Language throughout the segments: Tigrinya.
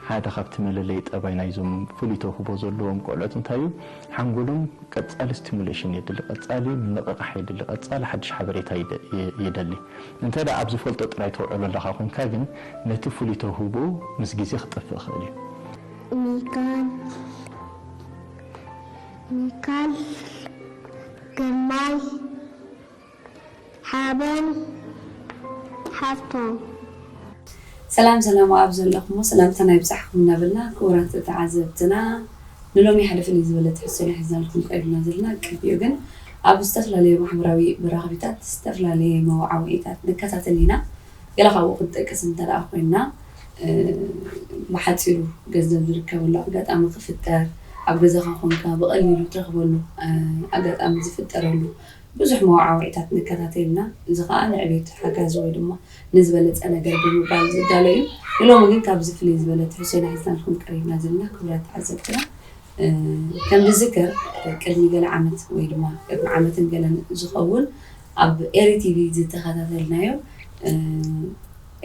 ሓደ ካብቲ መለለዪ ጠባይ ናይዞም ፍሉይ ተውህቦ ዘለዎም ቆልዑት እንታይ እዩ? ሓንጎሎም ቀጻሊ ስቲሙሌሽን የድሊ፣ ቀጻሊ ምንቕቓሕ የድሊ፣ ቀጻሊ ሓድሽ ሓበሬታ ይደ-፣ የ-፣ የደሊ። እንተ ደኣ ኣብ ዝፈልጦ ጥራይ ተውዕሎ ኣለኻ ኮንካ ግን፣ ነቲ ፍሉይ ተውህቦኡ ምስ ግዜ ክጠፍእ ይኽእል እዩ። ሚካል፣ ሚካል፣ ግርማይ፣ ሓበን፣ ሓፍቶም። ሰላም ሰላም፣ ኣብ ዘለኹሞ ሰላምታና ይብጻሕኩም እናበልና፣ ክቡራት ተዓዘብትና፣ ንሎሚ ሓደ ፍልይ ዝበለ ትሕዝቶ ኢና ሒዝናልኩም ቀሪብና ዘለና። ቅድሚኡ ግን ኣብ ዝተፈላለየ ማሕበራዊ መራኸቢታት ዝተፈላለየ መወዓውዒታት ንከታተል ኢና። ገለ ካብኡ ክንጠቅስ እንተ ደኣ ኮይንና፣ እ፣ ብሓጺሩ ገንዘብ ዝርከበሉ ኣጋጣሚ ክፍጠር፣ ኣብ ገዛኻ ኮንካ ብቐሊሉ ትረኽበሉ፣ እ፣ ኣጋጣሚ ዝፍጠረሉ ብዙሕ መወዓውዒታት ንከታተል ኢና። እዚ ኸኣ ንዕቤት ሓጋዚ ወይ ድማ ንዝበለጸ ነገር ብምባል ዝዳሎ እዩ። ንሎሚ ግን ካብዚ ፍልይ ዝበለ ትሕዝቶ ኢና ሒዝናልኩም ቀሪብና ዘለና ክቡራት ተዓዘብትና። እ፣ ከም ዝዝከር፣ ቅድሚ ገለ ዓመት ወይ ድማ ቅድሚ ዓመትን ገለን ዝኸውን ኣብ ኤሪ ቲቪ ዝተኸታተልናዮ፣ እ፣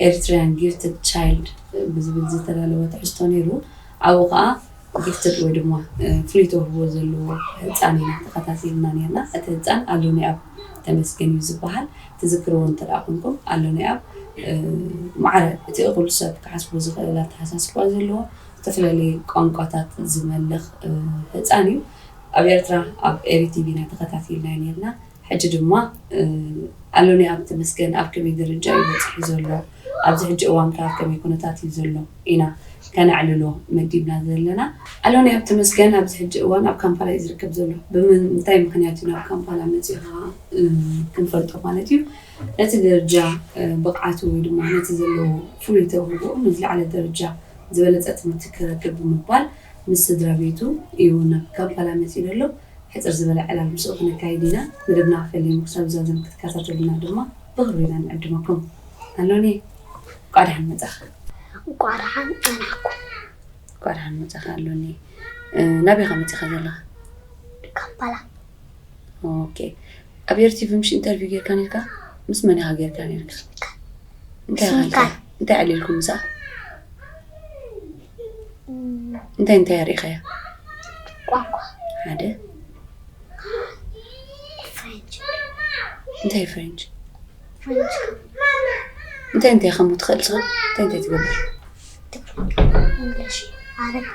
ኤሪትሪያን ጊፍትድ ቻይልድ ብዝብል ዝተዳለወ ትሕዝቶ ነይሩ። ኣብኡ ኸኣ ጊፍትድ ወይ ድማ፣ እ፣ ፍሉይ ተውህቦ ዘለዎ ህጻን ኢና ተኸታቲልና ነርና። እቲ ህጻን ኣሎኒ ኣብ ተመስገን እዩ ዝበሃል። ትዝክርዎ እንተ ደኣ ኮንኩም፣ ኣሎኒ ኣብ፣ እ፣ ማዕረ እቲ ኩሉ ሰብ ክሓስቦ ዝኽእል ኣተሓሳስባ ዘለዎ፣ ዝተፈላለየ ቋንቋታት ዝመልኽ፣ እ፣ ህጻን እዩ። ኣብ ኤርትራ ኣብ ኤሪ ቲቪ ኢና ተኸታቲልና ነርና። ሕጂ ድማ፣ እ፣ ኣሎኒ ኣብ ተመስገን ኣብ ከመይ ደረጃ እዩ በጺሑ ዘሎ፣ ኣብዚ ሕጂ እዋን ከ ኣብ ከመይ ኩነታት እዩ ዘሎ ኢና ከነዕልሎ መዲብና ዘለና። ኣሎኒ ኣብ ተመስገን ኣብዚ ሕጂ እዋን ኣብ ካምፓላ እዩ ዝርከብ ዘሎ። ብምንታይ ምኽንያት እዩ ናብ ካምፓላ መጺኡ ከኣ፣ እ፣ ክንፈልጦ ማለት እዩ። ነቲ ደረጃ፣ እ፣ ብቕዓቱ ወይ ድማ ነቲ ዘለዎ ፍሉይ ተውህቦ ንዝለዓለ ደረጃ ዝበለጸ ትምህርቲ ክረክብ ብምባል ምስ ስድራ ቤቱ እዩ ናብ ካምፓላ መጺኡ ዘሎ። ሕጽር ዝበለ ዕላል ምስኡ ክነካይድ ኢና። መደብና ክፈሊ ምክሳብ ዛዘም ክትከታተሉና ድማ ብኽብሪ ኢና ንዕድመኩም። ኣሎኒ፣ እንቋዕ ደሓን መጻኻ። እንቋዕ ደሓን ጸናሕኩም። እንቋዕ ደሓን መጻኻ ኣሎኒ። እ፣ ናበይ ኢኻ መጺኻ ዘለኻ? ካምፓላ። ኦኬ። ኣብ ኤር ቲቪ ምሽ ኢንተርቪው ጌርካ ነርካ? ምስ መን ኢኻ ጌርካ ነርካ? እንታይ ኢኻ ኢልካ? እንታይ ዕሊልኩም ምሳኣ? እም። እንታይ እንታይ ኣርኢኻያ? ቋንቋ። ሓደ። ፍሬንች። እንታይ ፍሬንች? ፍሬንች። እንታይ እንታይ ኢኻ እሞ ትኽእል ንስኻ? እንታይ እንታይ ትገብር? ትግርኛ፣ እንግሊሽ፣ ዓረብ፣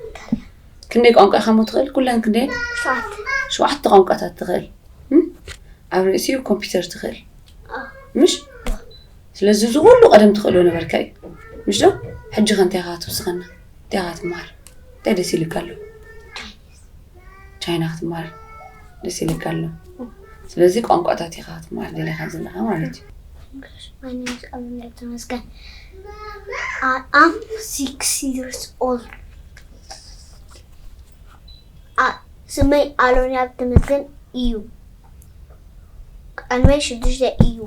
ኢጣልያን። ክንደይ ቋንቋ ኢኻ እሞ ትኽእል? ኩለን ክንደይ? ሸውዓተ። ሸውዓተ ቋንቋታት ትኽእል። እም? ኣብ ርእሲኡ ኮምፒውተር ትኽእል። ኣዎ። ምሽ? ኣዎ። ስለዚ እዚ ኩሉ ቀደም ትኽእሎ ነበርካ እዩ። ምሽ ዶ? ሕጂ ከ እንታይ ኢኻ ትውስኸና? እንታይ ኢኻ ትመሃር? እንታይ ደስ ኢልካ ኣሎ? ቻይና ክትመሃር ደስ ኢልካ ኣሎ። ስለዚ ቋንቋታት ኢኻ ክትመሃር ደሊኻ ዘለኻ ማለት እዩ። English. My name is Alonda ተመስገን. I am six years old. ኣ-፣ ስመይ ኣሎኒ ኣብ ተመስገን እዩ። ዕድመይ ሽዱሽተ እዩ።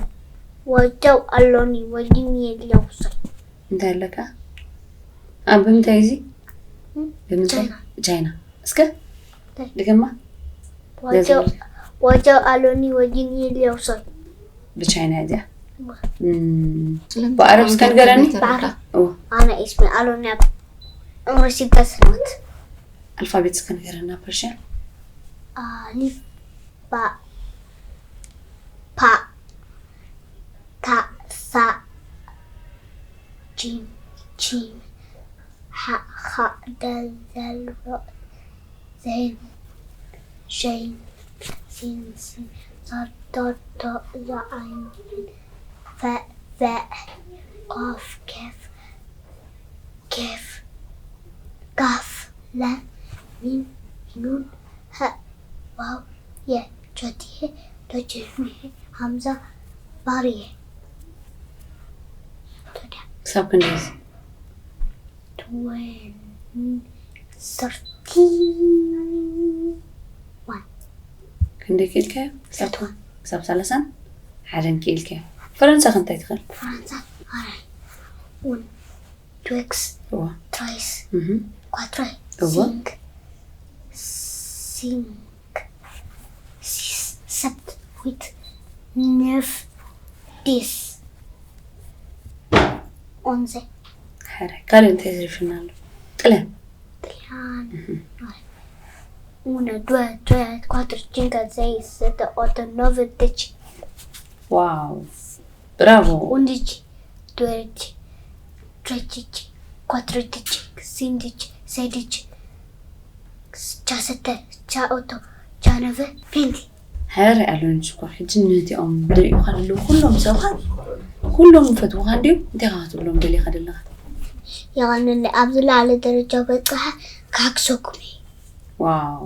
ወደው ኣሎኒ ወዲኒ የለው ሰው። እንታይ ኣለካ? ኣብ ብምንታይ እዚ? እም? ብምንታይ? ቻይና። ቻይና። እስከ እንታይ? ድገማ። ወደው፣ ገንዘብ። ወደው ኣሎኒ ወዲኒ የለው ሰው። ብቻይና እዚኣ። እዋ። እም፣ ስለምንታይ ብኣረብ እስከ ቋንቋ ንገረኒ። ተረዳ? ብኣረብ። እዋ። ኣነ እስመ ኣሎኒ ኣብ ዑምሪ ሲጋስናት። ኣልፋቤት እስከ ንገረና ፐርሽያ። ኣሊፍ፣ ባእ፣ ፓእ፣ ታእ፣ ሳእ፣ ጂም፣ ቺም፣ ሓእ፣ ኻእ፣ ደል፣ ዘል፣ ሮእ፣ ዜን፣ ሸይን፣ ሲን፣ ሲን፣ ሶድ፣ ዶድ፣ ዶእ፣ ዞእ፣ ዓይን፣ ዒን፣ ፈእ፣ ቨእ፣ ቆፍ፣ ኬፍ፣ ኬፍ፣ ጋፍ፣ ለ፣ ሚም፣ ኑን፣ ሀእ፣ ዋው፣ የ፣ ጆትየ፣ ዶጀምየ፣ ሃምዛ፣ ባርየ። ቶዳ። ክሳብ ክንደይ እዚ? ትወን-፣ ሰርቲ ዋን። ክንደይ ክኢልካዮ? ክሳብ፣ ሰርቲ ዋን። ክሳብ ሰላሳን ሓደን ክኢልካዮ። ፈረንሳ ከ እንታይ ትኽእል? ፈረንሳ፣ ኣራይ፣ ኡን፣ ትዌክስ፣ እዋ። ትራይስ፣ እህ። ኳትራይ፣ እዋ። ሲንግ፣ ሲንግ፣ ሲስ፣ ሰብት፣ ዊት፣ ነፍ፣ ዲስ፣ ኦንዘ። ሕራይ፣ ካልእ እንታይ ተሪፉና ኣሎ? ጥልያን። Italiano. Uno, due, tre, quattro, cinque, sei, sette, otto, nove, dieci. ዋው፣ ብራቮ። Undici, dodici, tredici, quattordici, quindici, sedici, diciassette, diciotto, diciannove, venti. ሕራይ ኣሎ ንሽኮር። ሕጂ ነቲኦም ዝርእዩኻ ዘለዉ ኩሎም ሰባት፣ ኩሎም ይፈትዉኻ እንድዮም። እንታይ ኢኻ ክትብሎም ደሊኻ ዘለኻ? የቐንየለይ፣ ኣብ ዝለዓለ ደረጃ በጺሐ ክሓግዘኩም እየ። ዋው፣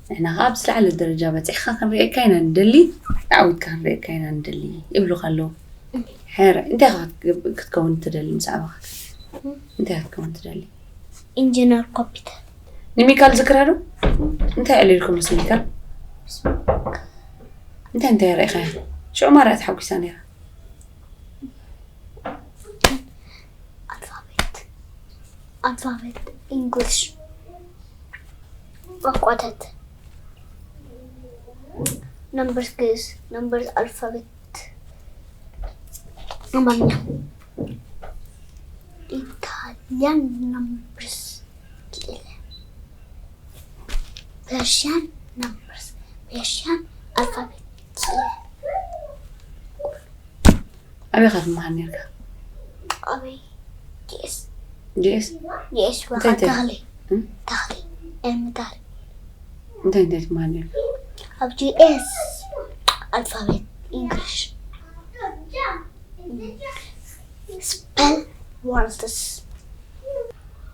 ንሕና ኸዓ ኣብ ዝለዓለ ደረጃ በጺሕካ ክንርእየካ ኢና ንደሊ፣ ዓዊትካ ክንርእየካ ኢና ንደሊ ይብሉኻ ኣለዉ። ሕራይ፣ እንታይ ኢኻ ክትገብ-፣ ክትከውን ትደሊ ምስ ዓበኻ? እንታይ ኢኻ ክትከውን ትደሊ? ኢንጂነር ኮምፒተር። ንሚካል ዝክራ ዶ? እንታይ ኣዕሊልኩም ምስ ሚካል? እንታይ እንታይ ርኢኻያ? ሽዑ ማራ እያ ተሓጒሳ ነይራ። ኣልፋቤት፣ ኣልፋቤት ኢንግሊሽ፣ ቋንቋታት፣ ነምበርስ ግእዝ፣ ነምበርስ ኣልፋቤት ኣማርኛ፣ ኢታልያን፣ ነምበርስ ክኢለ፣ ፐርሽያን፣ ነምበርስ ፐርሽያን ኣልፋቤት ክኢለ። ኣበይ ኢኻ ትመሃር ነይርካ? ኣበይ? ጂኤስ። ጂኤስ? ጂኤስ በቃ እንታይ እንታይ? ተኽሊ። እም? ተኽሊ። ኤለመንታሪ። እንታይ እንታይ ትመሃር ነይርካ? ኣብ ጂኤስ ኣልፋቤት ኢንግሊሽ። ስፐል ወርድስ።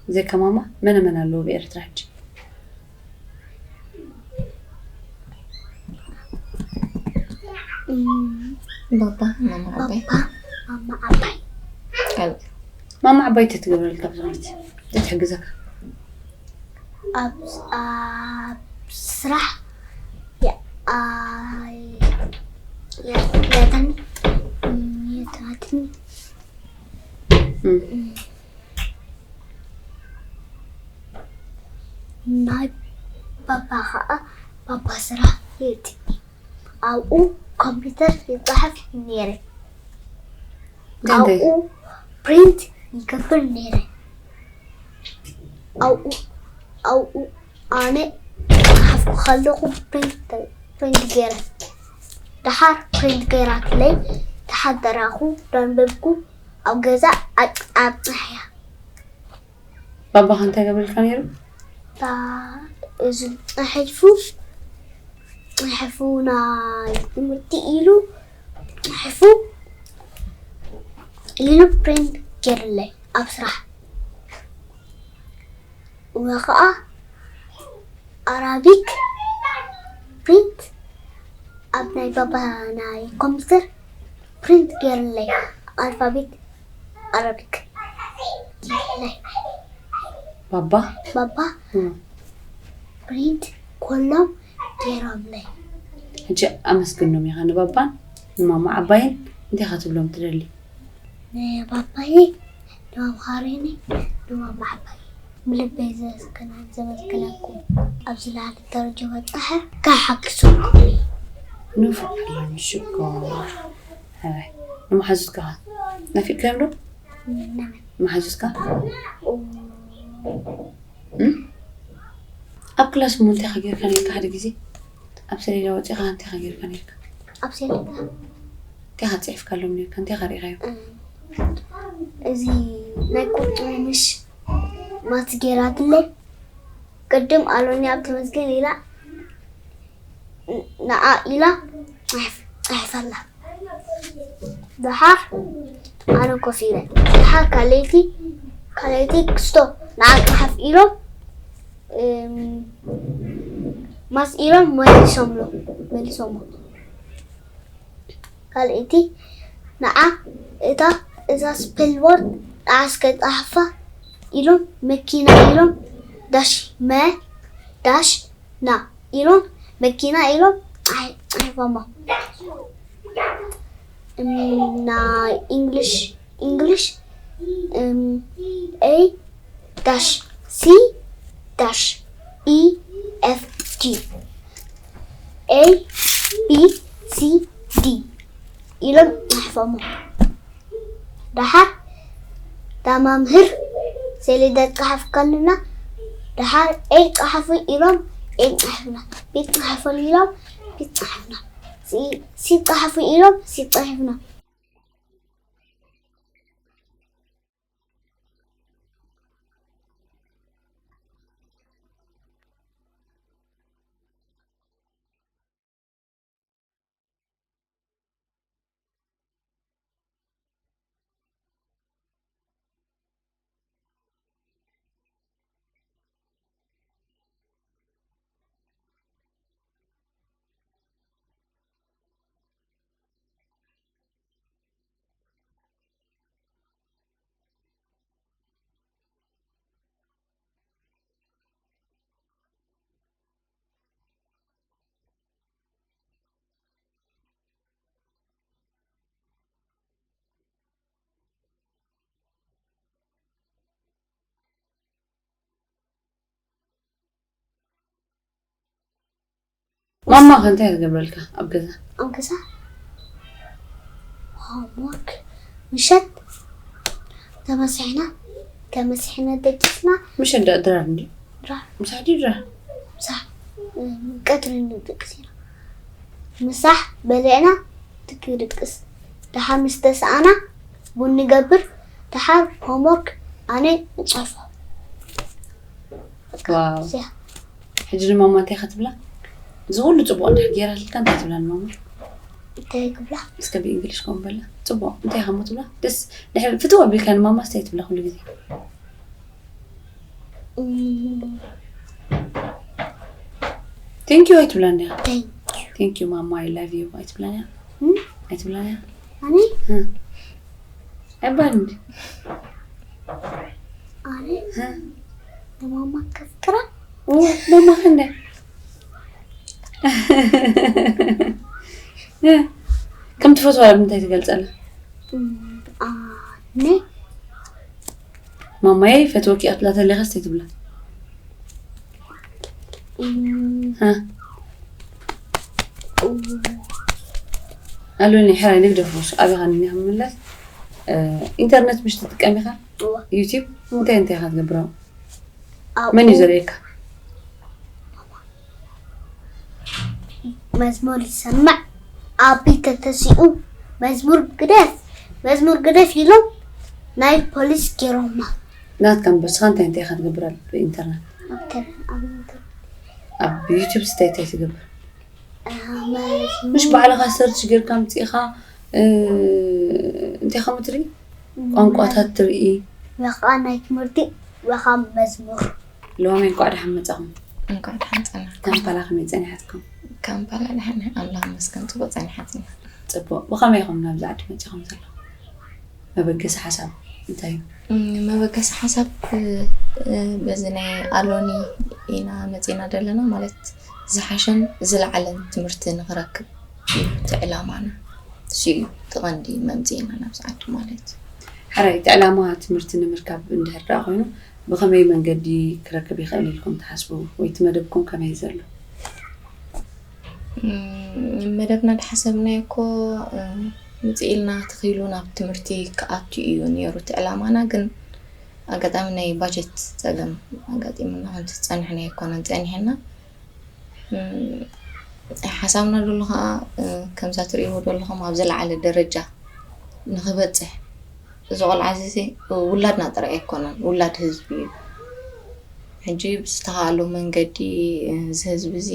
ብዘይካ ማማ መነ መን ኣለዉ ብኤርትራ ሕጂ? ባባ፣ ማማ ዓባይ። ባባ፣ ማማ ዓባይ። ካልእ? ማማ ዓባይ እንታይ ትገብረልካ ብዝኾነት? እንታይ ትሕግዘካ? ኣብ ኣብ ስራሕ የ-፣ ኣይ-፣ የ-፣ የእትወኒ፣ እም፣ የእትወኒ። እም። ናይ ባባ ኸዓ፣ ባባ ስራሕ የእትወኒ። ኣብኡ ኮምፒተር ይፅሕፍ ነይረ። እንታይ እንታይ? ኣብኡ ፕሪንት ይገብር ነይረ። ኣብኡ ኣብኡ ኣነ ክሓፍኩ ከለኹ ፕሪንት ፕሪንት ገይረ። ደሓር ፕሪንት ገይራትለይ፣ ደሓር ደራኹ፣ ደንበብኩ፣ ኣብ ገዛ ኣጽ-፣ ኣብጽሕያ። ባባኻ እንታይ ገብርልካ ነይሩ? እታ እዚ ጽሒፉ፣ ጽሒፉ ናይ ትምህርቲ ኢሉ፣ ጽሒፉ ኢሉ ፕሪንት ገይርለይ ኣብ ስራሕ። ወይ ኸዓ ኣራቢክ ፕሪንት ኣብ ናይ ባባ ናይ ኮምፒተር ፕሪንት ገይርለይ፣ ኣልፋቤት ኣረቢክ ገይርለይ። ባባ? ባባ እም። ፕሪንት ኮሎም ገይሮምለይ። ሕጂ ኣመስግኖም ኢኻ ንባባን ንማማ ዓባይን እንታይ ኢኻ ትብሎም ትደሊ? ንባባይ፣ ንመምሃሪኒ፣ ንማማ ዓባይ ብልበይ ዘመስግና-፣ ዘመስግነኩም። ኣብ ዝለዓለ ደረጃ በጻሐ ክሓግዘኩም። ንፉዕ ሽኮር። ሕራይ። ንመሓዙትካ ናፊቅካዮም ዶ? ነመን። መሓዙትካ? እም? ኣብ ክላስ እሞ እንታይ ኢኻ ጌርካ ነርካ ሓደ ግዜ? ኣብ ሰሌዳ ወጺኻ እንታይ ኢኻ ጌርካ ነርካ? ኣብ ሰሌዳ እንታይ ኢኻ ጽሒፍካሎም ነርካ? እንታይ ኢኻ ርኢኻዮም? እዚ ናይ ቁጥሪ ምሽ ማት ገይራትለይ ቅድም ኣሎኒ ኣብ ተመስገን ኢላ ንዓ ኢላ ጽሒፈላ። ደሓር ኣነ ኮፍ ኢለ። ደሓር ካልኣይቲ፣ ካልኣይቲ ክስቶ ንዓ ጽሓፍ ኢሎም፣ እም፣ ማስ ኢሎም መሊሶምሎ፣ መሊሶሞ። ካልኣይቲ ንዓ እታ፣ እዛ ስፔል ቦርድ ንዓ እስከ ጸሓፋ ኢሎም፣ መኪና ኢሎም፣ ዳሽ መ፣ ዳሽ ና ኢሎም፣ መኪና ኢሎም፣ ኣይ፣ ጽሒፎሞ። እም፣ ናይ ኢንግሊሽ፣ ኢንግሊሽ፣ እም፣ ኤ ዳሽ ሲ ዳሽ ኢ ኤፍ ጂ ኤ ቢ ሲ ዲ ኢሎም ጽሒፎሞ። ደሓር እታ መምህር ሰሌዳ ጸሓፍ ከልና ደሓር ኤ ጸሓፉ ኢሎም ኤ ጸሓፍና፣ ቢ ጸሓፉ ኢሎም ቢ ጸሓፍና፣ ሲ ሲ ጸሓፉ ኢሎም ሲ ጸሓፍና። ማማ ከ እንታይ ትገብረልካ ኣብ ገዛ? ኣብ ገዛ ሆምወርክ ምሸት ተመሲሕና፣ ተመሲሕና ደቂስና። ምሸት ዶ ድራር እንዲ? ድራር። ምሳሕ ድዩ ድራር? ምሳሕ፣ እ፣ ቀትሪ ንድቅስ ኢና። ምሳሕ በሊዕና ትክድቅስ። ደሓር ምስ ተሰኣና ቡን ንገብር። ደሓር ሆምወርክ ኣነ ንጸርፎ። በቃ፣ ዋው። እዚኣ። ሕጂ ንማማ እንታይ ኢኻ ትብላ? እዚ ኩሉ ጽቡቕ እንድሕር ጌራትልካ እንታይ ትብላ ንማማ? እንታይ ክብላ? እስከ ብእንግሊሽ ከምኡ በላ። ጽቡቕ፣ እንታይ ኢኻ እሞ ትብላ? ደስ፣ ድሕሪ ፍትው ኣቢልካ ንማማስ እንታይ ትብላ ኩሉ ግዜ? እም፣ Thank you ኣይትብላን ዲኻ? Thank you። Thank you ማማ፣ I love you ኣይትብላን እያ? እም? ኣይትብላን እያ? ኣነ? እ። ኣይባን እንዲ? ኣነ? እ። ንማማ ከፍቅራ? ኡ፣ ማማ ክንደ? እ። ከም ትፈትዋ ብምንታይ ትገልጸላ? እም፣ ኣነ? ማማየ ይፈትወኪ እያ ትብላ ተለኻስ እንታይ ትብላ? እም፣ እ። ኡ። ኣሎኒ፣ ሕራይ ንግደፎስ፣ ኣበኻ ንኛ ምምላስ። እ፣ ኢንተርነት ምሽ ትጥቀም ኢኻ? እወ። ዩቲዩብ? እንታይ እንታይ ኢኻ ትገብር ኣብኡ? ኣብኡ መን እዩ ዘርእየካ? መዝሙር ይሰምዕ። ኣቢ ተተሲኡ፣ "መዝሙር ግደፍ፣ መዝሙር ግደፍ" ኢሎም ናይ ፖሊስ ገይሮማ። ናትካ እምበር፣ ንስኻ እንታይ እንታይ ኢኻ ትገብር ኣብ ኢንተርነት? ኣብ ኢንተር-፣ ኣብ ኢንተር-፣ ኣብ ዩቲዩብ እንታይ እንታይ ትገብር? እ፣ መዝሙር ምሽ ባዕልኻ ሰርች ጌርካ ኣምጺእኻ፣ እ፣ እንታይ ከምኡ ትርኢ? ቋንቋታት ትርኢ? ወኻ ናይ ትምህርቲ፣ ወኻ መዝሙር። ሎሚ እንኳዕ ደሓን መጻኹም። እንኳዕ ደሓን ጸናሕኩም። ካምፓላ ከመይ ጸኒሓትኩም? ካምፓላ ደሓን፣ ኣምላኽ ይመስገን፣ ጽቡቕ ጸኒሓትና። ጽቡቕ። ብኸመይ ኢኹም ናብዚ ዓዲ መጺኹም ዘለኹም? መበገሲ ሓሳብ እንታይ እዩ? እም፣ መበገሲ ሓሳብ፣ እ፣ እ፣ በዚ ናይ ኣሎኒ ኢና መጺእና ዘለና፣ ማለት ዝሓሸን ዝለዓለን ትምህርቲ ንኽረክብ እዩ እቲ ዕላማና። እሱ እዩ እቲ ቀንዲ መምጽኢና ናብዚ ዓዲ ማለት እዩ። ሕራይ፣ እቲ ዕላማ ትምህርቲ ንምርካብ እንድሕር ደኣ ኮይኑ፣ ብኸመይ መንገዲ ክረክብ ይኽእል ኢልኩም ትሓስቡ? ወይ እቲ መደብኩም ከመይ እዩ ዘሎ? እም፣ መደብና ድሓሰብናዮ እኮ፣ እ፣ ምጽእ ኢልና ተኺሉ ናብ ትምህርቲ ክኣቱ እዩ ነይሩ እቲ ዕላማና። ግን ኣጋጣሚ ናይ ባጀት ጸገም ኣጋጢሙና፣ ከምቲ ዝጸናሕናዮ ኣይኮነን ጸኒሕና። እም፣ ሓሳብና ደሎ ኸኣ፣ እ፣ ከምዛ ትርእይዎ ደለኹም ኣብ ዝለዓለ ደረጃ ንኽበጽሕ፣ እዚ ቆልዓ እዚ ውላድና ጥራይ ኣይኮነን፣ ውላድ ህዝቢ እዩ። ሕጂ ብዝተኻእሎ መንገዲ፣ እ፣ እዚ ህዝቢ እዚ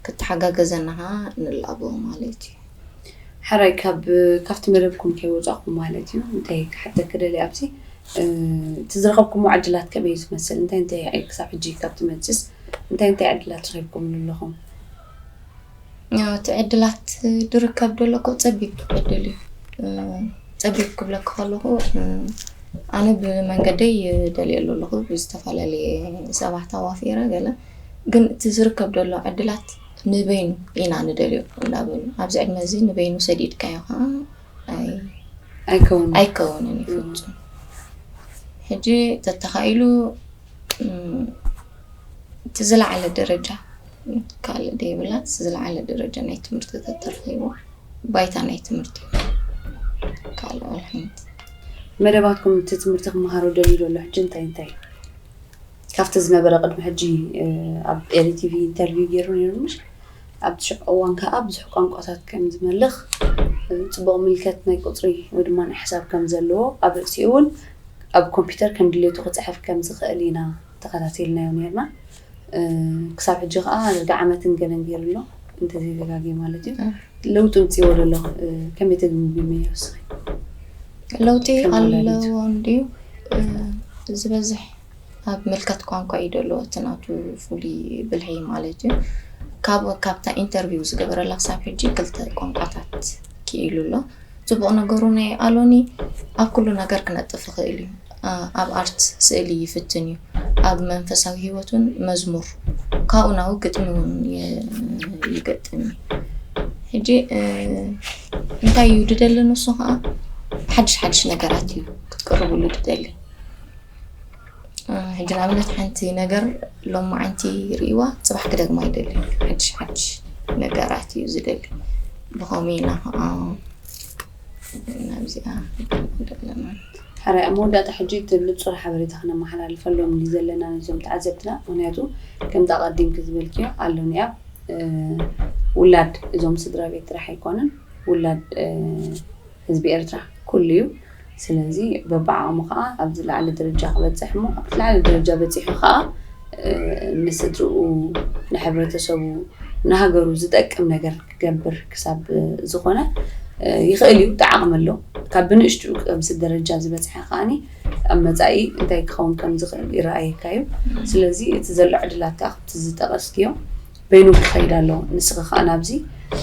ክተሓጋገዘና ኸኣ ንላቦ ማለት እዩ። ሕራይ፣ ካብ፣ ካብቲ መደብኩም ከይወጻእኩም ማለት እዩ፣ እንታይ ክሓተኪ ደልየ ኣብዚ፣ እ፣ እቲ ዝረኸብኩሞ ዕድላት ከመይ እዩ ዝመስል? እንታይ እንታይ፣ ክሳብ ሕጂ ካብቲ መጽስ እንታይ እንታይ ዕድላት ረኺብኩምሉ ኣለኹም? ያው፣ እቲ ዕድላት ድርከብ ደሎ እኮ ጸቢብ ዕድል እዩ። እ፣ ጸቢብ ክብለኪ ከለኹ፣ እ፣ ኣነ ብመንገደይ ደልየሉ ኣለኹ፣ ብዝተፈላለየ ሰባት ኣዋፊረ ገለ። ግን እቲ ዝርከብ ደሎ ዕድላት ንበይኑ ኢና ንደልዮ እንዳበሉ፣ ኣብዚ ዕድመ እዚ ንበይኑ ሰዲድካዮ ከዓ ኣይ-፣ ኣይከውንን። ኣይከውንን እዩ እ። ፍጹም። ሕጂ ተተኻኢሉ፣ እ፣ እቲ ዝለዓለ ደረጃ፣ ካልእ ደይብላስ ዝለዓለ ደረጃ ናይ ትምህርቲ ተተረኺቡ፣ ባይታ ናይ ትምህርቲ ካልእ ኣልሓንቲ። መደባትኩም እቲ ትምህርቲ ክመሃሮ ደልዩ ዘሎ ሕጂ እንታይ እንታይ ካብቲ ዝነበረ ቅድሚ ሕጂ ኣብ ኤሪ ቲቪ ኢንተርቪው ገይሩ ነይሩ ምሽ ኣብቲ ሽዑ እዋን ከዓ ብዙሕ ቋንቋታት ከም ዝመልኽ ጽቡቕ ምልከት ናይ ቁፅሪ ወይ ድማ ናይ ሕሳብ ከም ዘለዎ ኣብ ርእሲኡ እውን ኣብ ኮምፒውተር ከም ድሌቱ ክፅሕፍ ከም ዝኽእል ኢና ተኸታቲልናዮ ነርና። ክሳብ ሕጂ ከዓ ርጋ ዓመትን ገለን ገይሩ ኣሎ እንተዘይተጋጊ ማለት እዩ። ለውጢ ውፅዎ ዘሎ ከመይ ተግምግምዮ እስኺ? ለውጢ ኣለዎ እንድዩ። ዝበዝሕ ኣብ ምልከት ቋንቋ እዩ ደሎ እቲ ናቱ ፍሉይ ብልሒ ማለት እዩ። ካብ ካብታ ኢንተርቪው ዝገበረላ ክሳብ ሕጂ ክልተ ቋንቋታት ክኢሉ ኣሎ። ፅቡቕ ነገሩ ናይ ኣሎኒ ኣብ ኩሉ ነገር ክነጥፍ ይኽእል እዩ። ኣብ ኣርት ስእሊ ይፍትን እዩ። ኣብ መንፈሳዊ ህይወት እውን መዝሙር ካብኡ ናብኡ ግጥሚ እውን ይገጥም እዩ። ሕጂ እንታይ እዩ ድደሊ ንሱ ከዓ ሓድሽ ሓድሽ ነገራት እዩ ክትቅርብሉ ድደሊ። ሕጂ ንኣብነት ሓንቲ ነገር ሎማዓንቲ ርእይዋ ፅባሕ ክደግማ ይደሊ። ሓድሽ ሓድሽ ነገራት እዩ ዝደሊ። ብኸምኡ ኢና ከዓ ናብዚኣ ዘለና። ሕራይ ኣብ መወዳእታ ሕጂ እቲ ንፁር ሓበሬታ ክነመሓላልፈሎም ዘለና ነዞም ተዓዘብትና። ምክንያቱ ከምቲ ኣቐዲምኪ ዝበልክዮ ኣሎኒ ኣብ ውላድ እዞም ስድራ ቤት ጥራሕ ኣይኮነን፣ ውላድ ህዝቢ ኤርትራ ኩሉ እዩ። ስለዚ በብዓቕሙ ከዓ ኣብ ዝለዓለ ደረጃ ክበፅሕ እሞ ኣብ ዝለዓለ ደረጃ በፂሑ ከዓ ንስድርኡ ንሕብረተሰቡ ንሃገሩ ዝጠቅም ነገር ክገብር ክሳብ ዝኾነ ይኽእል እዩ። እቲ ዓቕሚ ኣሎ። ካብ ብንእሽትኡ ከምዚ ደረጃ ዝበፅሐ ከዓኒ ኣብ መፃኢ እንታይ ክኸውን ከም ዝኽእል ይረኣየካ እዩ። ስለዚ እቲ ዘሎ ዕድላት ከዓ ከምቲ ዝጠቐስክዮ በይኑ ክኸይድ ኣለዎ። ንስኺ ከዓ ናብዚ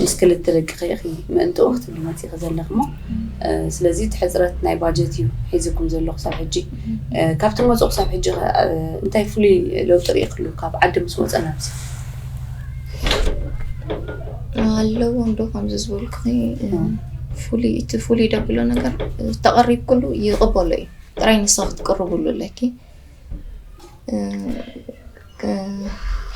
ምስ ክልተ ደቅኺ ኢኺ ምእንትኡ ክትብሊ መፂኺ ዘለኺ እሞ ስለዚ እቲ ሕፅረት ናይ ባጀት እዩ ሒዝኩም ዘሎ ክሳብ ሕጂ። ካብ ትመፁ ክሳብ ሕጂ እንታይ ፍሉይ ለውጢ ርኢኽሉ ካብ ዓዲ ምስ ወፀ ናብዚ? ኣለዎ እንዶ ከምዚ ዝበልኩኺ ፍሉይ እቲ ፍሉይ ደብሎ ነገር ተቐሪብኩሉ ይቕበሎ እዩ። ጥራይ ንስኺ ክትቅርብሉ ኣለኪ።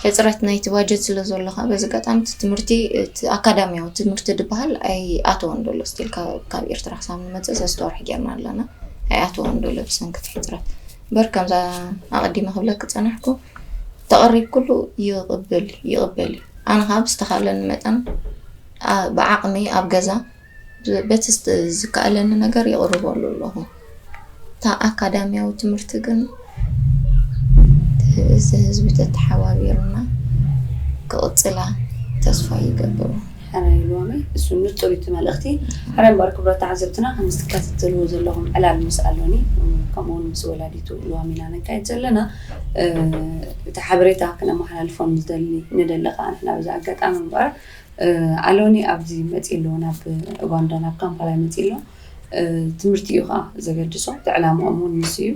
ሕፅረት ናይቲ ባጀት ስለ ዘሎ ከዓ በዚ ኣጋጣሚ እቲ ትምህርቲ እቲ ኣካዳሚያዊ ትምህርቲ ዝበሃል ኣይኣተወን ዘሎ ስቲል ካብ ኤርትራ ክሳብ ንመፅእ ሰለስተ ወርሒ ጌርና ኣለና ኣይኣተወን ዘሎ ብሰንኪ እቲ ሕፅረት እምበር ከምዛ ኣቐዲመ ክብለኪ ዝፀናሕኩ ተቐሪብኩሉ ይቕብል ይቕበል እዩ ኣነ ከዓ ብዝተኻለኒ መጠን ብዓቕመይ ኣብ ገዛ በቲ ዝከኣለኒ ነገር ይቕርበሉ ኣለኹ። እታ ኣካዳሚያዊ ትምህርቲ ግን እዚ ህዝቢ ተተሓባቢርና ክቕፅላ ተስፋ ይገብር። ሕራይ ሎሚ እሱ ንፁር እቲ መልእኽቲ። ሕራይ እምበር ክብረት ተዓዘብትና ከም ዝትከታተልዎ ዘለኹም ዕላል ምስ ኣሎኒ ከምኡ እውን ምስ ወላዲቱ ሎሚ ኢና ነካይድ ዘለና። እቲ ሓበሬታ ክነመሓላልፎ ንደሊ ከዓ ንሕና በዚ ኣጋጣሚ እምበር ኣሎኒ ኣብዚ መፂ ኣሎ ናብ ኡጋንዳ ናብ ካምፓላ መፂ ኣሎ። ትምህርቲ እዩ ከዓ ዘገድሶ እቲ ዕላምኦም እውን ንሱ እዩ።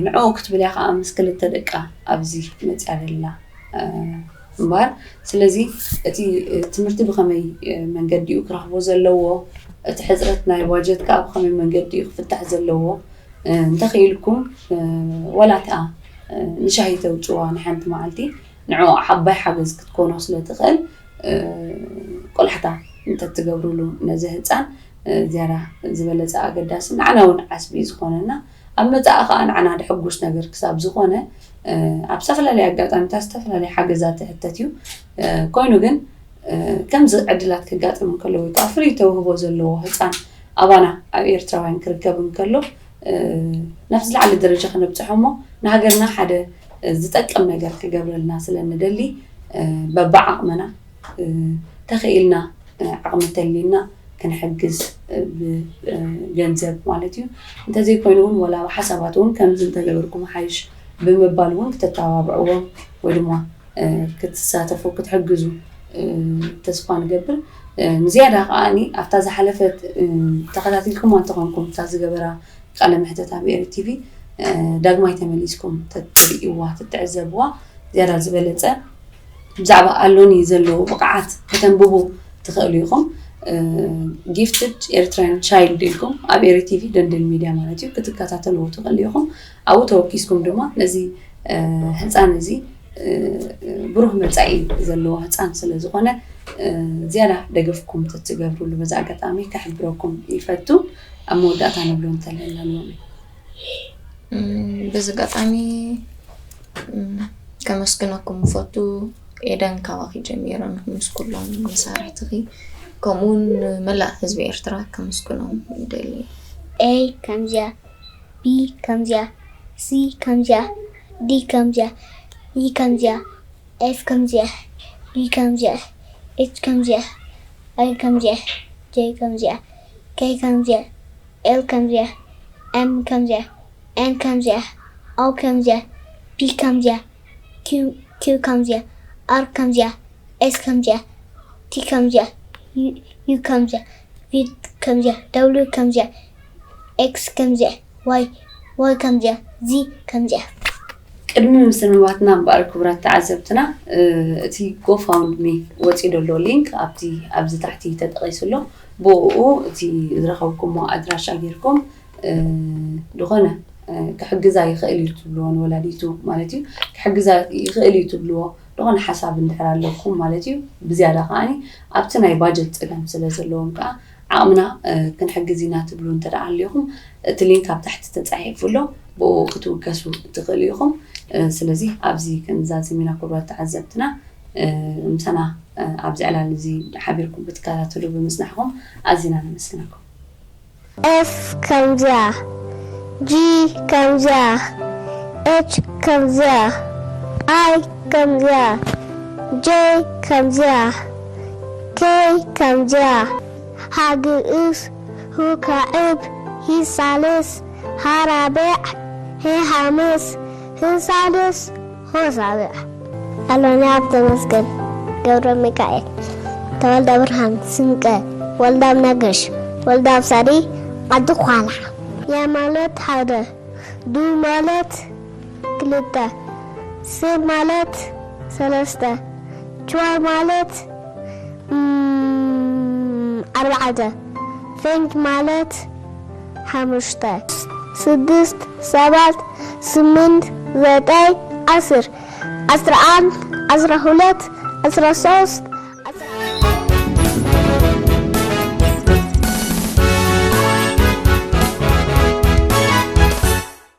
ንዕኡ ክትብል እያ ከዓ ምስ ክልተ ደቃ ኣብዚ መፅያ ደላ እምበር ስለዚ እቲ ትምህርቲ ብኸመይ መንገዲ እዩ ክረኽቦ ዘለዎ እቲ ሕፅረት ናይ ባጀት ከዓ ብኸመይ መንገዲ እዩ ክፍታሕ ዘለዎ እንተኽኢልኩም ወላ እቲኣ ንሻሂ ተውፅዋ ንሓንቲ መዓልቲ ንዕኡ ዓባይ ሓገዝ ክትኮኖ ስለ ትኽእል ቆላሕታ እንተትገብርሉ ነዚ ህፃን ዝያዳ ዝበለፀ ኣገዳሲ ንዓና እውን ዓስቢ እዩ ዝኾነና ኣብ መፃኢ ከዓ ንዓና ድሕጉስ ነገር ክሳብ ዝኾነ ኣብ ዝተፈላለየ ኣጋጣሚታት ዝተፈላለየ ሓገዛት ትሕተት እዩ ኮይኑ ግን ከምዚ ዕድላት ክጋጥም እንከሎ ወይ ከዓ ፍሉይ ተውህቦ ዘለዎ ህፃን ኣባና ኣብ ኤርትራውያን ክርከብ እንከሎ ናብ ዝለዓለ ደረጃ ክነብፅሖ እሞ ንሃገርና ሓደ ዝጠቅም ነገር ክገብረልና ስለ ንደሊ በብዓቕምና ተኽኢልና ዓቕሚ ተሊና ክንሕግዝ ብገንዘብ ማለት እዩ እንተዘይኮይኑ እውን ወላ ሓሳባት እውን ከምዚ እንተገበርኩም ሓይሽ ብምባል እውን ክተተባብዕዎም ወይ ድማ ክትሳተፉ ክትሕግዙ ተስፋ ንገብር ንዝያዳ ከዓ ኣብታ ዝሓለፈት ተኸታቲልኩም እንተኾንኩም እታ ዝገበራ ቃለ ምሕተት ኣብ ኤሪ ቲቪ ዳግማይ ተመሊስኩም ተትርእይዋ ትትዕዘብዋ ዝያዳ ዝበለፀ ብዛዕባ ኣሎኒ ዘለዎ ብቕዓት ከተንብቡ ትኽእሉ ኢኹም። ጊፍትድ ኤርትራያን ቻይልድ ኢልኩም ኣብ ኤሪ ቲቪ ደንደን ሚድያ ማለት እዩ ክትከታተልዎ ትኽእሉ ኢኹም። ኣብኡ ተወኪስኩም ድማ ነዚ ህፃን እዚ ብሩህ መፃኢ ዘለዎ ህፃን ስለ ዝኾነ ዝያዳ ደገፍኩም ተትገብሩሉ በዚ ኣጋጣሚ ከሕብረኩም ይፈቱ። ኣብ መወዳእታ ንብሎ እንተለና ሎሚ እም፣ በዚ ኣጋጣሚ፣ እም፣ ከመስግነኩም እፈቱ። ኤደን፣ ካባኺ ጀሚረ ምስ ኩሎም መሳርሕትኺ፣ ከምኡውን ንመላእ ህዝቢ ኤርትራ ከመስግኖም ይደሊ። A ከምዚያ፣ B ከምዚያ፣ C ከምዚያ፣ D ከምዚያ፣ E ከምዚያ፣ F ከምዚያ፣ G ከምዚያ፣ H ከምዚያ፣ I ከምዚያ፣ J ከምዚያ፣ K ከምዚያ፣ L ከምዚያ፣ M ከምዚያ፣ N ከምዚያ፣ O ከምዚያ፣ P ከምዚያ፣ Q፣ Q ከምዚያ፣ R ከምዚያ፣ S ከምዚያ፣ T ከምዚያ፣ U፣ U ከምዚያ፣ V ከምዚያ፣ W ከምዚያ፣ X ከምዚያ፣ Y፣ Y ከምዚያ፣ Z ከምዚያ። ቅድሚ ምስንባትና እምበኣር ክቡራት ተዓዘብትና፣ እ፣ እቲ ጎፋውንድሚ ወፂኡ ዘሎ ሊንክ ኣብቲ ኣብዚ ታሕቲ ተጠቒሱ ኣሎ። ብኡ እቲ ዝረኸብኩሞ ኣድራሻ ጌርኩም፣ እ፣ ዝኾነ፣ እ፣ ክሕግዛ ይኽእል እዩ ትብልዎ ንወላዲቱ ማለት እዩ። ክሕግዛ ይኽእል እዩ ትብልዎ ዝኾነ ሓሳብ እንድሕር ኣለኩም ማለት እዩ። ብዝያዳ ከዓኒ ኣብቲ ናይ ባጀት ፀገም ስለ ዘለዎም ከዓ ዓቕምና፣ እ፣ ክንሕግዝ ኢና ትብሉ እንተ ደኣ ሃሊኹም፣ እቲ ሊንክ ኣብ ታሕቲ ተጻሒፉ ኣሎ፣ ብኡ ክትውከሱ ትኽእሉ ኢኹም። እ፣ ስለዚ ኣብዚ ክንዛዝም ኢና ክቡራት ተዓዘብትና። እ፣ ምሳና፣ እ፣ ኣብዚ ዕላል እዚ ሓቢርኩም ክትከታተሉ ብምጽናሕኩም ኣዚና ነመስግነኩም። F ከምዚያ፣ G ከምዚያ፣ H ከምዚያ፣ I ከምዚያ፣ J ከምዚያ፣ K ከምዚያ። ሃ ግእዝ፣ ሁ ካዕብ፣ ሂ ሳልስ፣ ሃ ራብዕ፣ ሄ ሃምስ፣ ህ ሳድስ፣ ሆ ሳብዕ። ኣሎንያብ ተመስገን፣ ገብረ ሚካኤል፣ ተወልደ ብርሃን፣ ስንቀ፣ ወልዳብ ነገሽ፣ ወልዳብ ሳዲ፣ ዓዲ ኳላ። ያ ማለት ሓደ፣ ዱ ማለት ክልተ፣ ስ ማለት ሰለስተ፣ ችዋ ማለት እም፣ ኣርባዕተ፣ ፌንጅ ማለት ሓሙሽተ፣ ስድስት፣ ሰባት፣ ስምንት፣ ዘጠኝ፣ ዓስር፣ ዓስራ አንድ፣ ዓስራ ሁለት፣ ዓስራ ሶስት፣